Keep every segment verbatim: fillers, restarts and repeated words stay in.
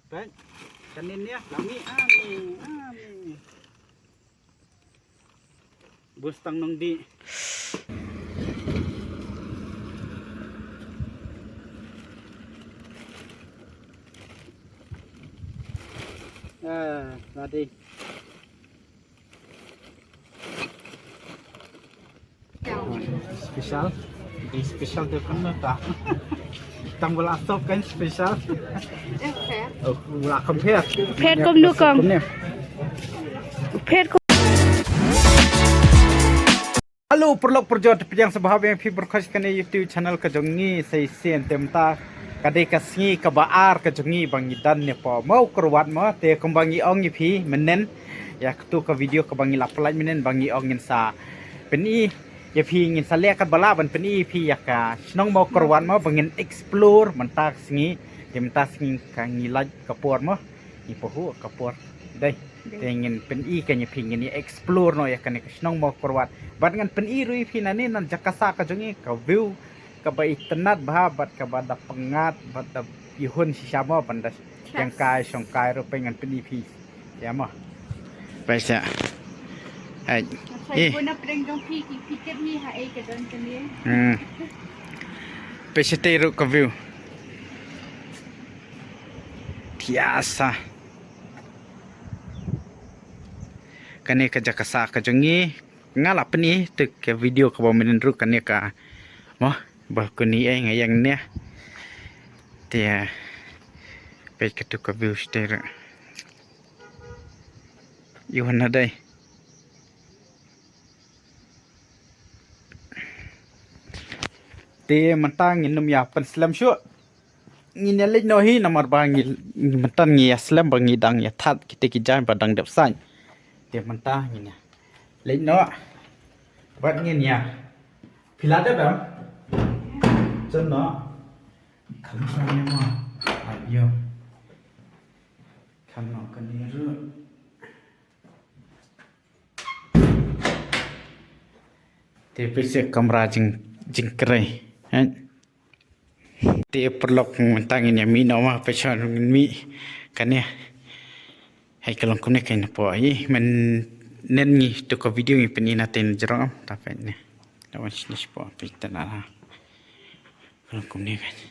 Peit. Kan nin ïa, la mih, ah, mih, ah, mih. Bus tang nong dih. Ah, tadi. Special. Di special tu kan ta. Tang bala sop kan special. Oh, la compare. Phet kum dukong. Phet kum. Hello, paralok parajor, pdiang sngewbha ïa phi baroh sha kane YouTube channel ka jong ngi, sa shisien te mynta ka dei ka sngi kaba ar ka jong ngi ba ngi don ne hapoh Mawkyrwat mo, te kumba ngi ong ïa phi mynnin ïa katu ka video kaba ngi la pyllait mynnin ba ngi ong ngin sa pyni ïa phi, ngin sa leh katba lah ban pyni ïa phi ïa ka shnong Mawkyrwat mo, ba ngin explore mynta ka sngi, te mynta sngi ka ngi lait ka por mo, ngi pahuh ka por. Dei. Dei. Te ngin pyni ka ïa phi, ngin ïa explore noh ïa kane ka shnong Mawkyrwat. Bad ngan pyni ruh ïa phi nangne na jaka sah ka jong ngi, ka view kaba itynnad bha bad kaba da pyngngad bad da ïehun shisha mo ban da ïeng kai shong kai ruh, peit ngan pyni phi. Ïa mo. Peit sha. Ai. Sa eh, ïa na pdeng jong phi, ki phi tip ni ha ei ka don kane. Hmm. Peit shatei ruh ka view. Thiah sa. Kane ka jaka sah ka jong ngi. Nga la pyni te ka video kaba mynnin ruh kane ka mo, balcony ei nga ïeng ne. Te peit katu ka view shatei ruh. Ïoh na dei. Te mynta ngin nym ïa pynslem shuh. Ngin ïa leit noh hi namar ba ngi, ngi mynta ngi ïa slem ba ngi dang ïa thad kita ki jaiñ ba dang dep saiñ. Te mynta ngin ïa leit noh. Bad ngin ïa. Phi la dep em? Jan noh. Kham shong ïa mo. Ai ïoh. Kham noh kane ruh. Te peit sha kamra jing, jingkrei. Hein. Te paralok mynta ngin ïa mih noh ma, peit sha ngin mih kane. Hai ka long kumne kane po. Ï mynnin ngi tu ka video ngi pyni na te na jrong am. Ta peit ne. Ta wan shne shpo peit ta na la. Ka long kumne kane.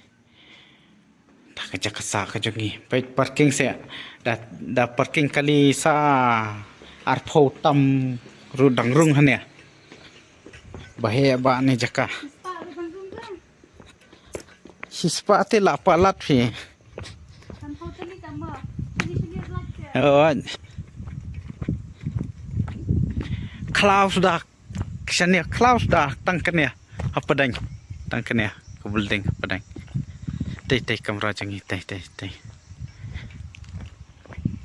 Ta ka jaka sah ka jong ngi. Peit parking se. Da, da parking kali sa arphew tam ruh dang rung hangne. Ba heh ba ne jaka. Shispah te la palat phi. Oh. Klaus da. Kshane Klaus da tang kane. Hapdeng. Tang kane. Ka building hapdeng. Tei tei kamra jong ngi tei tei tei.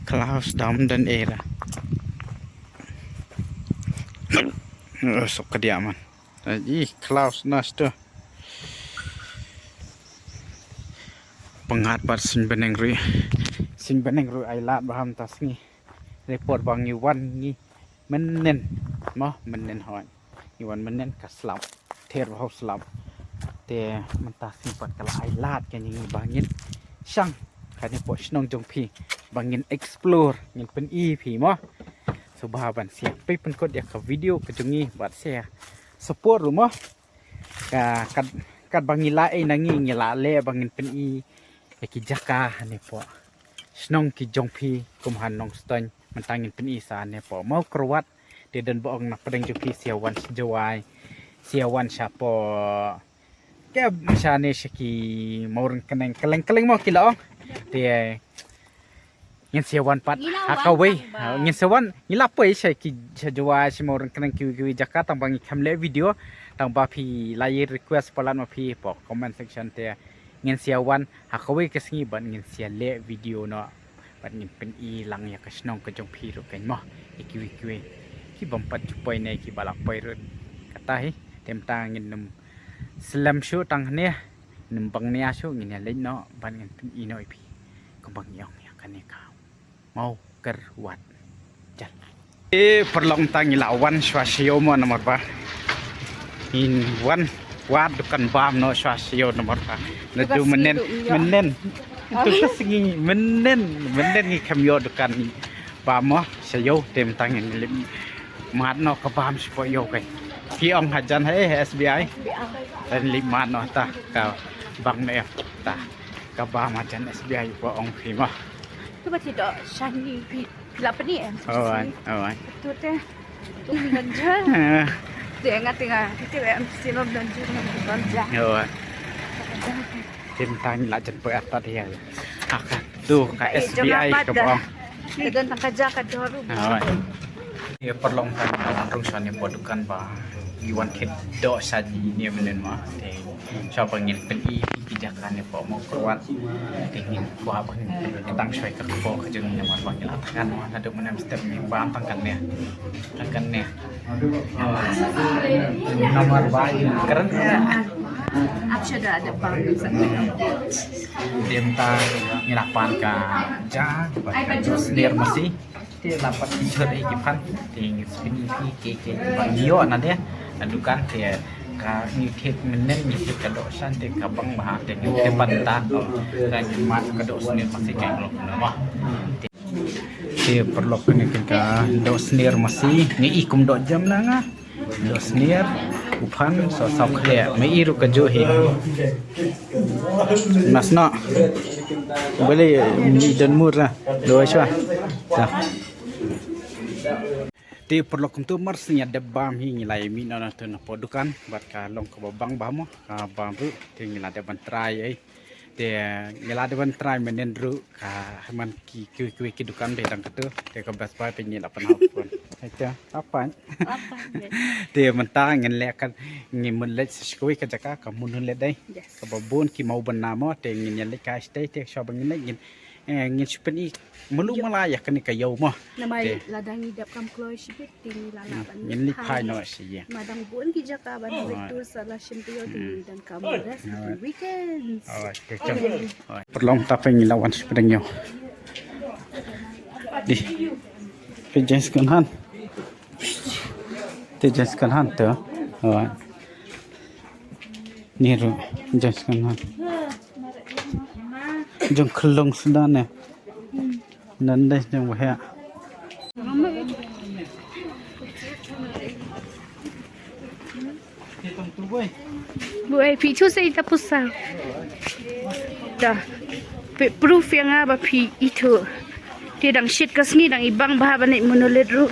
Klaus da um den era. Oh, sok ka dia man. Ih, Klaus nas tu. Pyngngad bad syn bneng ruh. Syn bneng ruh ai lad ba ham ta sngi. Report ba ngi wan ngi mynnin. Mo mynnin hoi. Ngi wan mynnin ka slap. Ther ba hau slap. Te mynta sngi pat ka la ai lad ka ngi ba ngin shang. Kane po shnong jong phi. Ba ngin explore. Ngin pyni phi mo. Sngewbha ban share. Phi pynkut ïa ka video ka jong ngi bad share. Support ruh mo. Ka, kat, kat ba ngi la ei na ngi, ngi la leh ba ngin pyni ïa ki jaka hangne po. Shnong ki jong phi kum ha Nongstoiñ, mynta ngin pyni sa hangne po Mawkyrwat. Te don ba ong na pdeng jong phi sia wan sha Jowai, sia wan sha po. Ke sha ne sha ki Mawryngkneng, kylleng kylleng mo ki la ong. Te Ngin sa wan pat ha kawei. Ngin sa wan, ngi la poi sha ki, sha Jowai, sha Mawryngkneng, kiwei kiwei jaka, tang ba ngi khlem leh video, tang ba phi la ïa request palat ma phi hapoh comment section te. Ngin sa wan ha kawei ka sngi bad ngin sa leh video noh. Bad ngin pyni lang ïa ka shnong ka jong phi ruh kein mo. Ïa kiwei kiwei ki bym pat ju poi ne ki ba la poi ruh. Kata hi, te mynta ngin nym slem shuh tang hangne. Nym bang nia shuh ngin ïa leit noh bad ngin pyni noh ïa phi. Kumba ngi ong ïa kane ka Mawkyrwat. Jal. Eh, paralok, mynta ngi la wan shuwa sha ïew mo namar ba ngin wan wad dukan bam noh shuwa sha ïew namar ba naduh mynnin, mynnin. Ito ka sngi mynnin, mynnin ngi khlem ïoh dukan bam mo sha ïew, te mynta ngin leit mad noh ka bam shapoh ïew. Ki ong hajan ha S B I. Te ngin leit mad noh ta ka bank ne em ta ka bam hajan S B I, ba ong phi mo. Tu ba ti doh shani phi. Phi la pyni em? Oh, ai, oh, ai. Tu te. Tu ni kan ja. Eh. Te nga te nga. Te em si lo dan ju na kan ja. Oh, ai. Te mynta ngi la jan poi artat ïa. Ah, ka tu ka S B I ka bang. Te dan ka ja ka doh ruh. Oh, ai. Ïa, paralok, mynta ngi la wan rung shane hapoh dukan ba ngi wan thied doh sha jingïadei mynnin mo. Te shuwa ba ngin pyni ïa ki jaka ne hapoh Mawkyrwat. Te ngin kwah ba ngin pyni tang shuwa ïa ka kpoh ka jong ngi namar ba ngi la thngan mo, naduh mynne mynstep ngi bam tang kane. Tang kane. Namar ba ngi kren. Ap sha da da bam sa. Te mynta ngi la pan ka ja, bad ka snier masi. Te la pat ki jhur ïa ki phan, te ngi shu pyni ïa ki, ki, ki ba ngi ïoh na de, na dukan, te ka ngi thied mynnin, ngi thied ka doh shan, te ka bang bha, te ngi thied ban ta, ka ngi mad ka doh snier masi ka ngi lok na mo. Te, te paralok, kane ka doh snier masi, ngi i kum doh jam na nga. Doh snier, u phan, sa saw khlieh. Me i ruh kajuh hi. Nas noh. Balei, ni don mur lah. Doh shuwa. Dah. Te paralok, kumto mar shu ïa dep bam hi, ngi la ïa mih noh na tu na hapoh dukan bad ka long kaba bang bha mo, ka bam ruh, te ngi la dep ban try ei. Te ngi la dep ban try mynnin ruh, ka man ki, ki, ki, ki dukan ba dang katu. Te ka Best Buy phi ngi la pynhap pun. Te apa? Apa, yes. Te mynta ngin leh kan, ngin mut leit sa shi kawei ka jaka, ka Monolith dei. Yes. Kaba bun ki maw bynna mo, te ngin ïa leit ka shatei, te shuwa ba ngin leit ngin, eh, ngin shu pyni mulu mala ïa kane ka ïew mo. Namar lada ngi dep kam kloi shibit. Te ngi la lah ban ngin leit phai noh sha ïing. Namar dang bun ki jaka ban leit tour sa la shim taïew, te ngi donkam rest between weekends. Alright, okay, jom. Alright. Paralok, mynta phi ngi la wan sha pdeng ïew. Dei. Phi jeng second hand. Te jeng second hand te. Alright. Ni ruh jeng second hand. Jong khlong suda ne. Nandai jong wahia. Bu ai phi thu sa ita pusa. Da. Phi proof ïa nga ba phi ithuh. Te dang shit ka sngi dang i bang bha ban leit Monolith ruh.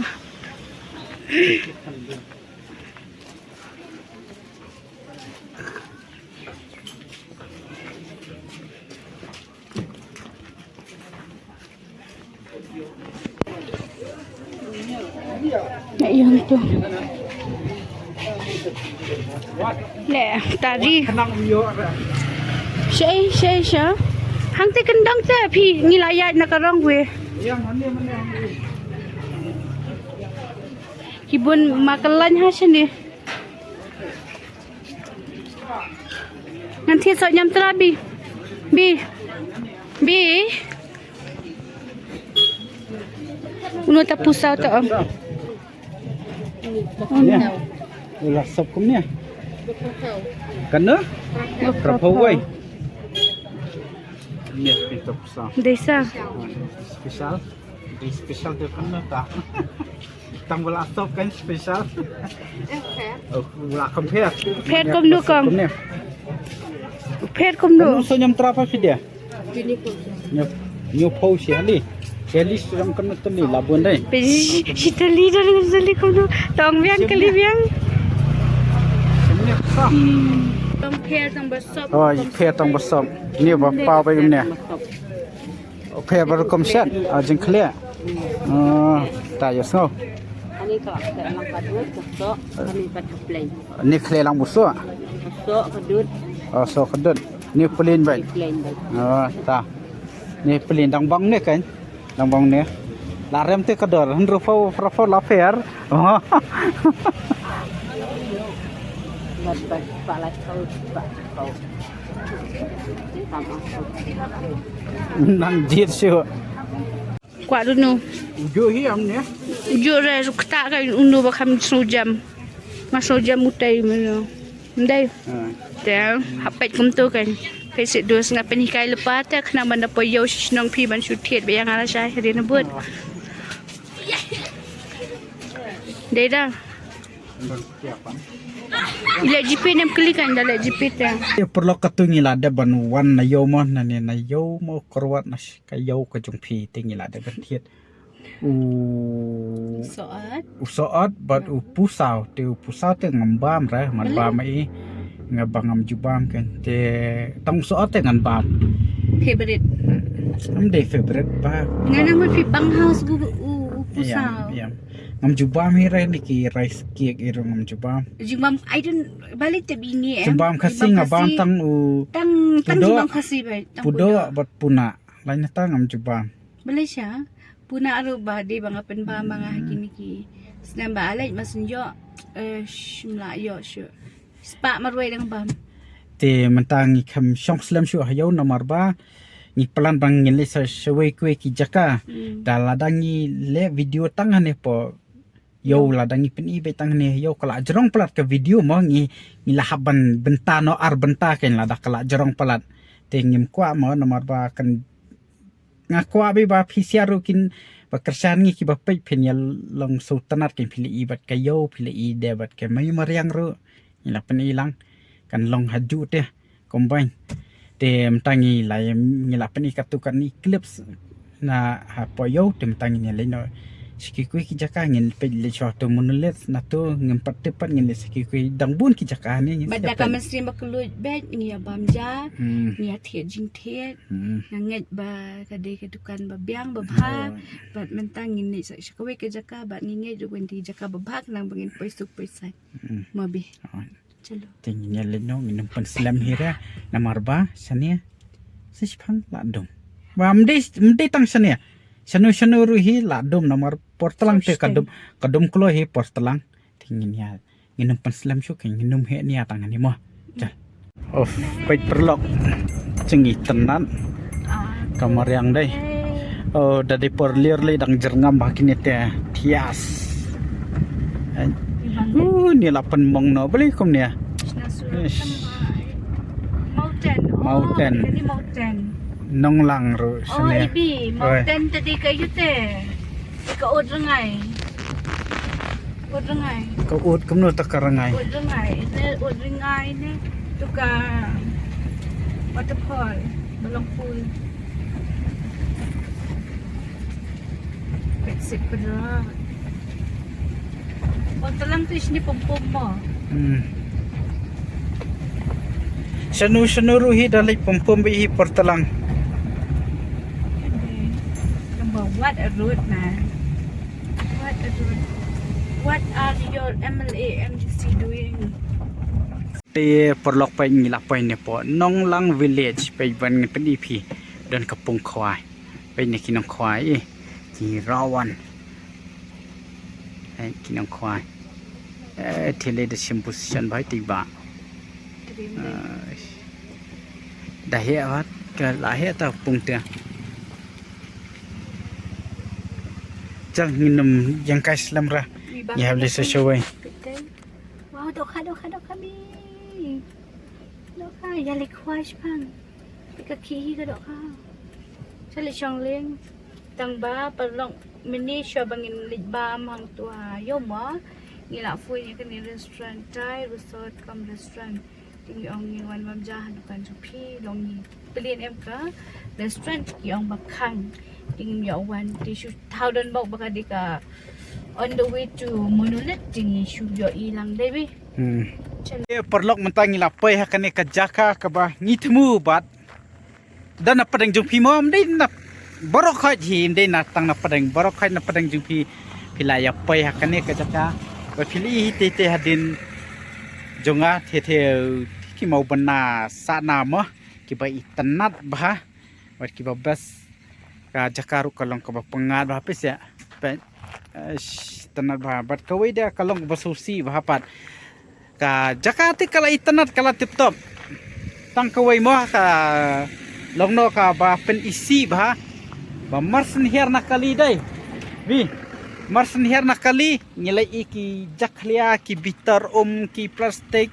Ayun to. Le, tari. Shei, shei, sha. Hangte kyndong te phi ngi la ïaid na ka rong wei. Ki bun ma ka lain ha shane. Ngan thied soh ñiamtra bi. Bi. Bi. Uno ta pusa ta om. Nia. Ula sop kumne. Kan na? Prapau wai. Nia, pita pusa. Desa. Special. Dei special dei kan na ta. Tang ba la sop kan special. Oh, ba la compare. Pher kumno kong? Pher kumno? Kan soh ñiamtra pa phi de? Ñiu, ñiu pau shi hali. Shi hali shi ram kan tali la bun dei. Pe shi, shi tali da tali kumno? Tong biang kali biang. Tong pher tong ba sop. Oh, pher tong ba sop. Ni ba pau ba ne. Pher ba rukom shet, ah, jingkhleh. Oh, ta ïa sngew. Ani ka khleh lang ka dud, ka soh, ani ka khleh. Ni khleh lang bu soh. Ka soh ka dud. Oh, soh ka dud. Ni plain bait. Ni plain bait. Oh, ta. Ni plain dang bang ni kan. Dang bang ni. La rem te ka dor, hynriewphew, hynriewphew la pher. Oh. Bad bad ba la phew, ba phew. Nang jied shuh. Kwah dunu. Ujuh hi am ne? Ujuh re, rukta ka unu ba kham sujam. Nga sujam utai meno. Ndai. Ha. Te hapet kumtu kan. Peit seh, dus nga pynhikai lypa te khnang ban da poi ïew sha shnong phi ban shu thied ba ïa nga la shai hadien na bud. Dei da. I leh G P nem kli kan da leh G P te. Ïa paralok, katu ngi la dep ban wan na ïew mo, na ne na ïew mo kyrwat na sh-, ka ïew ka jong phi te ngi la dep ban thied. U Soat. U soat bad u pusaw, te u pusaw te ngam bam re, man bam i nga ba ngam ju bam kan te tang u soat te ngan bam. Favorite. Am dei favorite ba. Nga nang phi bang house gu u, u pusaw. Ïam, ïam. Ngam ju bam hi re ni ki rice cake i ru ngam ju bam. Ju bam, I don't, balik te bini em. Ju bam khasi nga bam tang u tang, tang ju bam khasi ba. Tang pudo bad puna. Lain ta ngam ju bam. Malaysia, puna aru ba dei ba nga pynbam ba nga ha kine ki. Snem ba alai ma syn ïoh, eh, shim la ïoh shu. Spah marwei dang bam. Te mynta ngi kham shong slem shu ha ïew namar ba ngi plan ba ngin leit sa shawei kwei ki jaka. Hmm. Da lada ngi leh video tang hane po ïew, lada ngi pyni beit tang hane ïew ka la jrong palat ka video mo, ngi, ngi la hap ban bynta no ar bynta kan lada ka la jrong palat. Te ngim kwah mo namar ba kan nga kwah beit ba phi sha ruh kin ba kyrshan ngi kiba peit phin ïa long sngewtynnat kin phi la i bad ka ïew phi la i de bad ka mei mariang ruh. Ngi la pyni lang kan long ha ju te combine. Te mynta ngi la, ngi la pyni katu kane clips na hapoh ïew te mynta ngin ïa leit noh sha kiwei ki jaka ngin peit leit sha tu Monolith na tu ngim pat tip pat ngin leit sha kiwei dang bun ki jaka ne ngin. Bad da ka mynsiem ba kylluid bad ngi ïa bam ja, hmm, ngi ïa thied jingthied. Hmm. Nga ngeit ba ka dei ka dukan ba biang ba bha. Oh. Bad mynta ngin leit sa sha kawei ka jaka bad ngi ngeit ruh ban dei jaka ba bha khnang ba ngin poi suk poi sai. Hmm. Mabi. Oh. Chalo. Te ngin ïa leit noh ngin ym pynslem hi re namar ba shane sa shipang la dum. Ba mdei mdei tang shane. Shano shano ruh hi la dum namar por tlang te ka dum ka dum kloi hi por tlang. Te ngin ïa ngin ym pynslem shuh, ngin ym heh nia tang ani mo. Of, peit paralok. Jingïtynnat. Ka mariang dei. Oh, da dei por liar lei dang jyrngam ba kine te thias. Uh, ni la pynmong no beli kum nia. Mountain. Mountain. Ini mountain. Nonglang ruh sini. Oh, ibi mountain tadi kayu te. Ka ut rngai. Ut rngai. Ka ut kumno ta ka rngai? Ut rngai. Ine ut rngai ne. Tu ka waterfall. Balong pool. Pek sik pedra. Por tlang tu isni pom pom mo. Hmm. Shanu shanu ruh hi da lei pom pom beit hi por tlang. Number what a road man. What a road. What are your M L A M D C doing? Te paralok peit ngi la poi ne po Nonglang village peit ban ngi pyn ip hi don ka pung khwai. Peit ne ki nong khwai eh. Ki rawan. Hai ki nong khwai. Eh, thile da shim position bai ti ba. Da heh wat ka la heh ta pung te. Jal nginum yang kai slem ra. Ngi hap leh sa shawei. Wow, dohkha, dohkha, dohkha mi. Dohkha, ya leh khwai shpang. Ka khi hi ka dohkha. Chale shong leng. Tang ba paralok mini shuwa ba ngin leit bam hangtu ha Yoma. Ngi la poi ïa kane restaurant Thai resort cum restaurant. Te ngi ong ngin wan bam ja ha dukan jong phi long ngi pyllieng em ka restaurant ki ong ba khang. Te ngim ïoh wan te shu thaw don bok ba ka dei ka on the way to Monolith te ngi shu ïoh i lang dei bi. Hmm. Paralok mynta ngi la poi ha kane ka jaka kaba ngi thmu bad da na pdeng jong phi mo, ym dei na baroh khoit hi, ym dei na tang na pdeng, baroh khoit na pdeng jong phi, phi la ïa poi ha kane ka jaka ba phi la i hi te te hadien jong nga te te ki mawbynna sahna mo kiba itynnat bha bad kiba best. Ka jaka ruh ka long kaba pyngngad bha phi seh. Peit, ish, itynnat bha bad kawei de ka long kaba sngewsih bha pat. Ka jaka te ka la itynnat ka la tip top. Tang kawei mo ka long noh kaba pynisih bha. Ba mar syn hiar na kali dei. Bi mar syn hiar na kali ngi la i ki jakhlia ki bitar um ki plastik.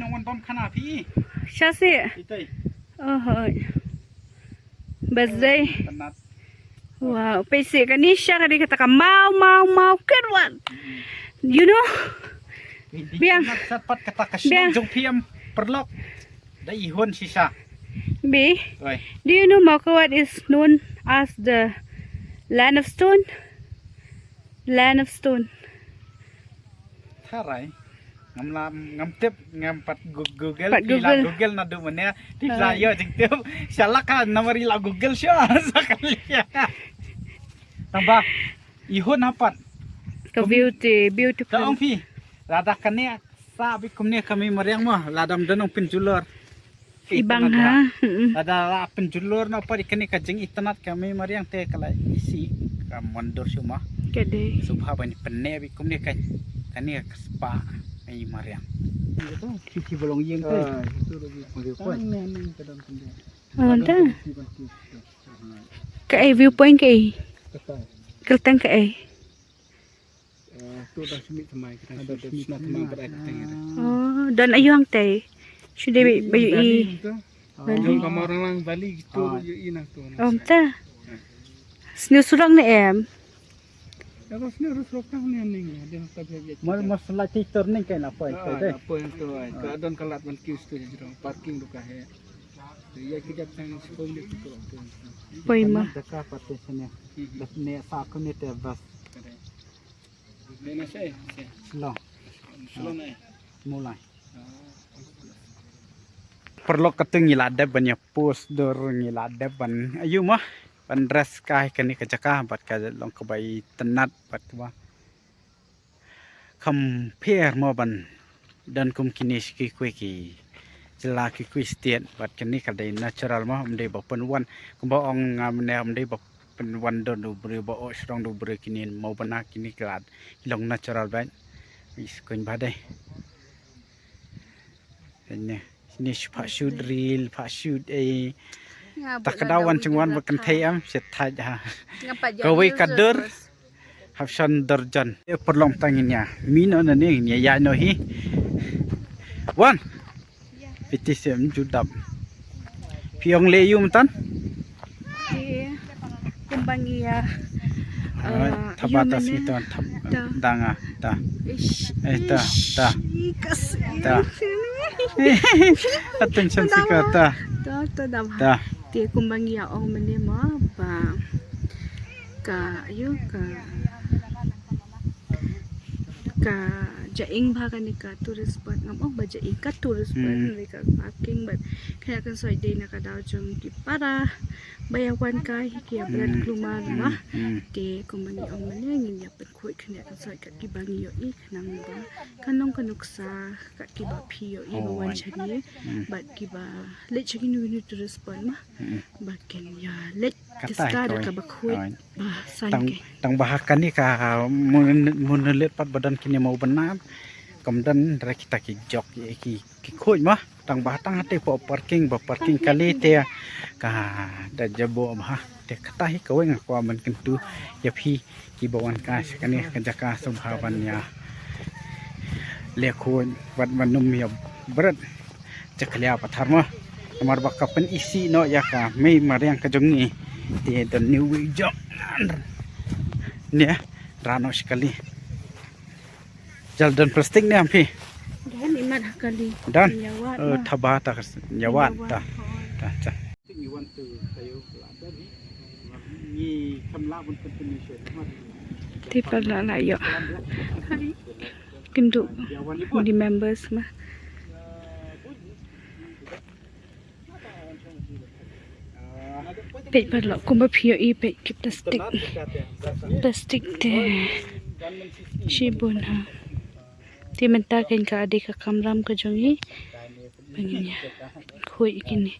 nang wan bam khana phi. Sha si. Itai. Oh, hoi. Bas dei. Penat. Wow, peit si kane sha ka dei kata ka maw, maw, maw, kat wat. You know? Biang. Penat sat pat kata ka shnong jong phi em paralok. Da i hun shisha. Bi. Oi. Do you know Mawkyrwat is known as the land of stone? Land of stone. Tharai. Ngam la, ngam tip, ngam pat gu-, Google, pat phi la Google. Google naduh mynne, phi la ïoh jingtip. Shalak ka namar i la Google shuwa. Sa kali. Tangba i hun ha pat. Ka beauty, beautiful. Ka ong phi. Lada kane sa bit kumne ka mei mariang mo, lada ym don ong pynjulor. I bang ha. Lada la pynjulor noh pat ïa kane ka jingitynnat ka mei mariang te ka la isih ka mondor shuh mo. Ka dei. Sngewbha ban pyneh bit kumne ka, kane ka spah mei mariang. Ki ki ba long ïing te. Ah, itu lagi. Ka dang pyneh. Ka dang pyneh. Ka dang pyneh. Kaei viewpoint kaei? Kata. Kyrteng kaei? Eh, tu dah sumit thymmai, kita dah sumit thymmai pada kita ni. Oh, don aïu hangtei? Shu dei ba ïohi. Bali. Jong ka Mawrynglang Valley gitu, ïohi na tu. Oh, mynta. Sniew surok ne em? Ros ne ros rok tang ne ning, dia ka bia bia. Mar mar sala ti tor ning kai na poi Ah, kai de. Na poi to ai. Ka don ka lad ban kiew stu jrong. Parking du ka he. To ya ki jap tang sepuluh minit to. Poi ma. Jaka pate sene. Mhm. Dak ne sa ko ne te bas. Kare. Ne na se, se. Slow. Slow na. Mulai. Paralok, katu ngi la dep ban ïa pus dur, ngi la dep ban ayu mo, ban dress kai kane ka jaka bad ka long kaba itynnad bad kaba kham pher mo ban don kum kine shi kiwei ki jylla, kiwei state, bad kane ka dei natural mo, ym dei ba pynwan kumba ong nga mynne, ym dei ba pynwan don u briew ba oh shrong u briew, kine mo bana kine ki lad ki long natural bad. Is kuñ ba dei. Ine, ine shu pha shoot reel, pha shoot ei. Ta ka daw wan chungwan ba kan thei am, shet thaj ha. Kawei ka dur. Hap shon dur jan. E paralok, tang ine. Mino na ne ine ya no hi. Wan. Piti sem judap. Phi ong le yu mtan? Ki kumbang ya. Alright, thaba ta si ta, thab-, ta. Dang ah, ta. Ish, eh, ta, ish, ta. Ikas, ta. Attention seeker, ta. Ta, ta, dam. Ta. Te kumbang ya ong mane ma ba ka, ayo ka, ka jaing ba kane ka tourist spot, ngam ong ba jaing, ka tourist spot, hmm, ne ka parking, but kane kan soi dei na ka daw jong ki para ba ïa wan kai, ki ïa bret, hmm, klumar, hmm, ma. Hmm. Te kumba ngi ong mynne, ngin ïa pynkhuid kane ka soi kat kiba ngi ïohi, khnang ba kan long ka nuksa kat kiba phi ïohi ba wan shane, hmm, bad kiba leit sha kino kino tourist spot ma. Hmm. Ba kin ïa leit. Kata ka star ka ba khuid. Ba san tang, ke. Tang ba ha kane ka mon-, monolith pat ba don kine mo bana. Kam don re kita ki jok, ki, ki khuid ma. Tang ba tang hate po parking, ba parking kali te ka da jabo ba. Te kata hi kawei nga kwah ban kyntu ïa phi kiba wan kai sha kane ka jaka, sngewbha ban ïa leh khuid bad ban ym ïa bret. Jakhlia pathar mo. Namar ba ka pynisih noh ïa ka mei mariang ka jong ngi. Te don ne wei jong. Ne rano shkali. Jal don plastik ne am phi? Don imat hakali. Don. Ïa wad. Oh, ma. Thaba ta ïa wad ta. Ïa wad. Ta, ta. Te paralok la ïoh. Kynduh di members ma. Peit paralok kumba phi ïohi, peit ki plastik. Plastik te shibun ha. Te mynta kein ka dei ka kamram ka jong ngi. Ba ngin ïa khuid kine.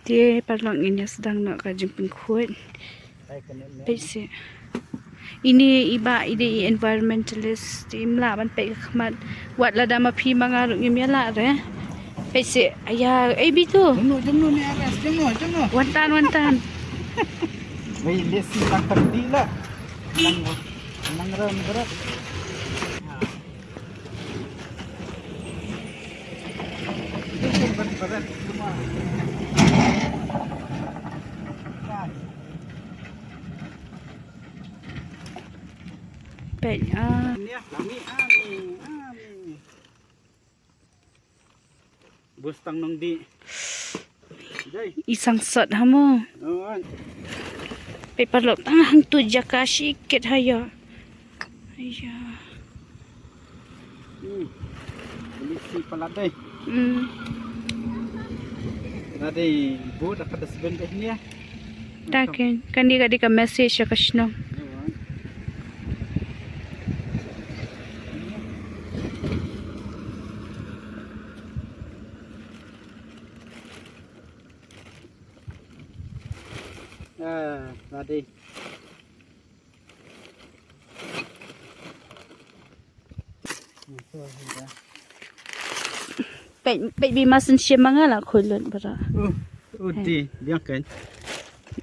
Te paralok ngin ïa sdang noh ka jingpynkhuid. Peit se. Ine i bah i dei i environmentalist, te im lah ban peit ka khmat. Wat lada ma phi ma nga ruh ngim ïa lah re. Peit se. Aya, ei bitu. Jongno, jongno ne aras, jongno, jongno. Wan tan, wan tan. Wei, lesi tang tang di lah. Nang, nang ram berat. Peit, ah. Bus tang nong di. Jai. I sangsot ha mo. Oh, an. Peit paralok tang hangtu jaka shi kit ha ïa. Aya. Hmm. Beli si palat dei. Hmm. Tadi bu dah kata seben deh ni ya. Ta kein, kane ka dei ka message ïa ka shnong. Ah, tadi. Peit, peit bima shen shim ma nga la khuid lut bara. Uh, uh, di, biang kein.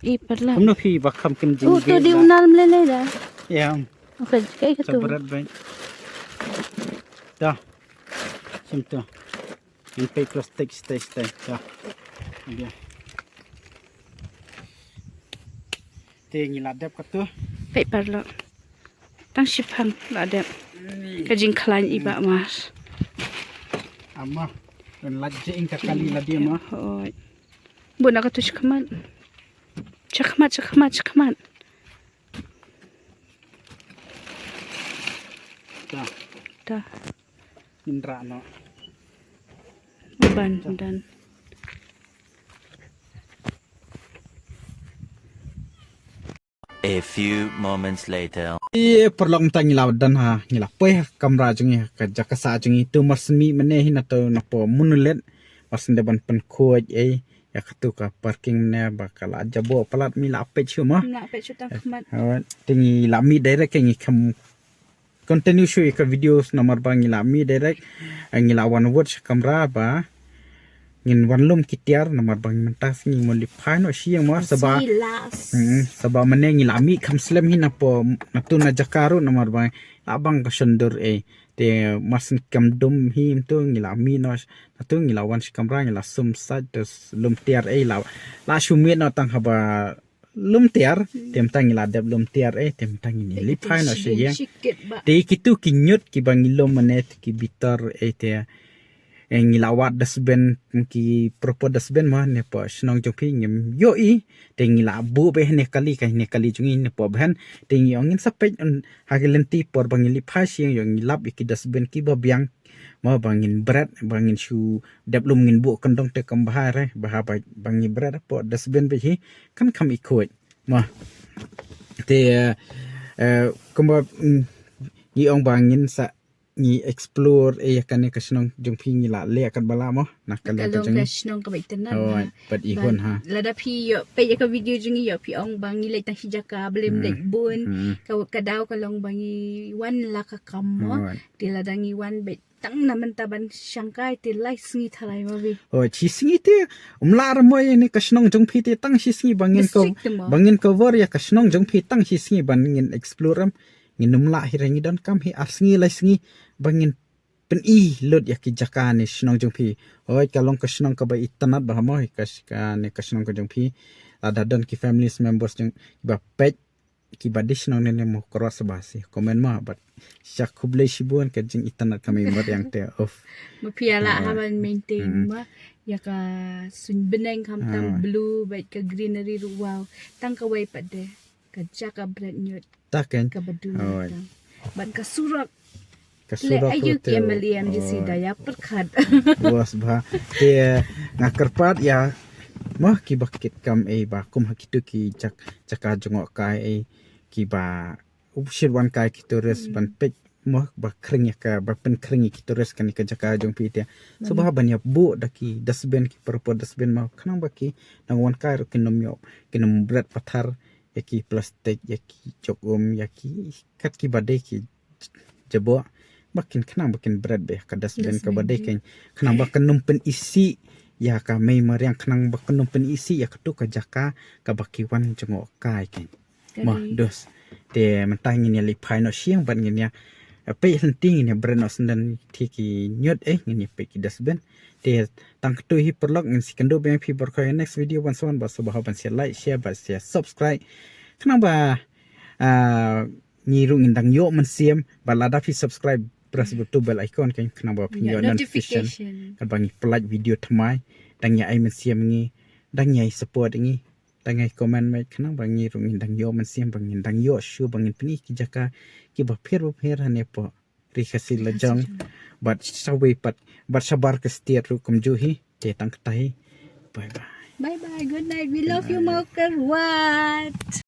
I paralok. Kumno phi ba kham kein jing. Uh, to di unal mlele da. Ya. Okay, kai ka to. Berat bai. Da. Sim to. Ngi peit plastik stay stay. Da. Biang. Te ngi la dep katu. Peit paralok. Tang shipang la dep. Ka jingkhlaiñ i Bah Mar. Ama, kan lait jing ka kali la dia ma. Hoi. Bun na ka tu shikmat. Shikmat, shikmat, shikmat. Ta. Ta. Indra no. Ban dan. A few moments later. Ye paralok, mynta ngi la dang ha, ngi la poi ha kamra jong ngi, ka jaka sah jong ngi. Tu mar shen mih mynne hi na tu na po munulet. Mar shen da ban pynkhuid ei ya katu ka parking mynne ba ka la jaboh palat, mih la peit shuh ma. Mih la peit shuh tang khmat. Te ngi la mih direct, ngi kham continue shuh ïa ka video namar ba ngi la mih direct, eh, ngi la wan wut sha kamra ba ngin wan lum ki tiar namar ba ngi mynta sngi mo li phai noh shi ïa mo saba. Sngi last. Hmm, saba mynne ngi la mih kham slem hi na po na tu na jaka ruh namar ba la bang ka shondur ei. Te mar shen kam dum hi mynta ngi la mih noh na tu, ngi la wan sha kamra, ngi la sum sait te lum tiar ei la, la shu mih noh tang haba lum tiar, te mynta ngi la dep lum tiar ei, te mynta ngi li phai noh shi ïa. Te kitu ki ñiut kiba ngi lum mynne te ki bitar ei te, eh, ngi la wad dustbin, ki proper dustbin ma ne po shnong jong phi ngim ïoh i, te ngi la buh beit ne kali, ka ne kali jong ngi ne po beit, te ngi ong ngin sa peit ha ki lynti por ba ngi li phai shi ïa ngi lap ïa ki dustbin kiba biang. Ma ba ngin bret, ba ngin shu dep lum ngin buh kyndong te kam bha re, bha ba, ba ngi bret po dustbin beit hi, kan kham i khuid. Ma. Te, eh, kumba, mm, ngi ong ba ngin sa, ngi explore, eh, ïa kane ka shnong jong phi ngi la leh katba lah mo. Na ka long ka shnong kaba itynnad. Oh, pat i hun ha. Lada phi ïoh peit ïa ka video jong ngi ïoh phi ong ba ngi leit tang shi jaka, ba lym leit bun. Ka, ka daw ka long ba ngi wan la ka kam mo. Te lada ngi wan beit tang na mynta ban shangkai te lai sngi tharai ma Bi. Oh, shi sngi te. Um lah re mo ïa ne ka shnong jong phi te tang shi sngi ba ngin ko, ba ngin cover ïa ka shnong jong phi tang shi sngi ban ngin explore em. Ngin ym lah hi re, ngi donkam hi ar sngi lai sngi ba ngin pyni lut ïa ki jaka ne shnong jong phi. Hoi, ka long ka shnong kaba itynnad bha mo, ka sh-, kane ka shnong ka jong phi. Lada don ki families members jong kiba peit, kiba dei shnong ne ne mo, kyrpad sa ba shi comment mo, bad sha khublei shibun ka jingitynnad ka mei mariang te, of. Ma phi ïa lah ha ban maintain mo ïa ka suiñ bneng khamtam blue bad ka greenery ruh, wow. Tang kawei pat de ka jaka bret ñiut. Ta keiñ. Kaba duna tang. Ban ka surok. Ka surok. Ayu ki M L A M D C da ïa pyrkhat. Bos bha. Te nga kyrpad ïa mo kiba kit kam ei ba kum ha kitu ki jak-, jaka jngohkai ei kiba u shit wan kai ki tourist ban peit mo ba khring ïa ka, ba pynkhring ïa ki tourist kane ka jaka jong phi te. So ba ban ïa buh da ki dustbin, ki proper dustbin mo khnang ba ki nang wan kai ruh kin ym ïoh, kin ym bret pathar ïa ki plastik, ïa ki jok um, ïa ki kat kiba dei ki jaboh. Ba kin khnang ba kin bret beit ha ka dustbin kaba dei keiñ. Khnang ba kan ym pynisih ïa ka mei mariang, khnang ba kan ym pynisih ïa katu ka jaka kaba ki wan jngohkai keiñ. Mo, dos. Te mynta ngin ïa li phai noh shi ïa bad ngin ïa, eh, peit lynti, ngin ïa bret noh shen lynti ki ñiut eh, ngin ïa peit ki dustbin. Te tang katu hi paralok, ngin sa ïakynduh biang ïa phi baroh ha next video ban sa wan, bad sngewbha ban sa like, share bad sa subscribe. Khnang ba, ah, ngi ruh ngin dang ïoh mynsiem, bad lada phi subscribe press button bell icon keiñ khnang ba phin ïoh notification. Notification. Katba ngi pynlait video thymmai, dang ïa ai mynsiem ngi, dang ïa ai support ngi. Dang ai comment beit khnang ba ngi ruh ngin dang ïoh mynsiem, ba ngin dang ïoh shuh, ba ngin pyni ki jaka kiba pher ba pher hangne hapoh Ri Khasi Lajong. Bad shawei pat, bad shabar ka state ruh kumjuh hi. Te tang katei. Bye bye. Bye bye. Good night. We love you, Mawkyrwat.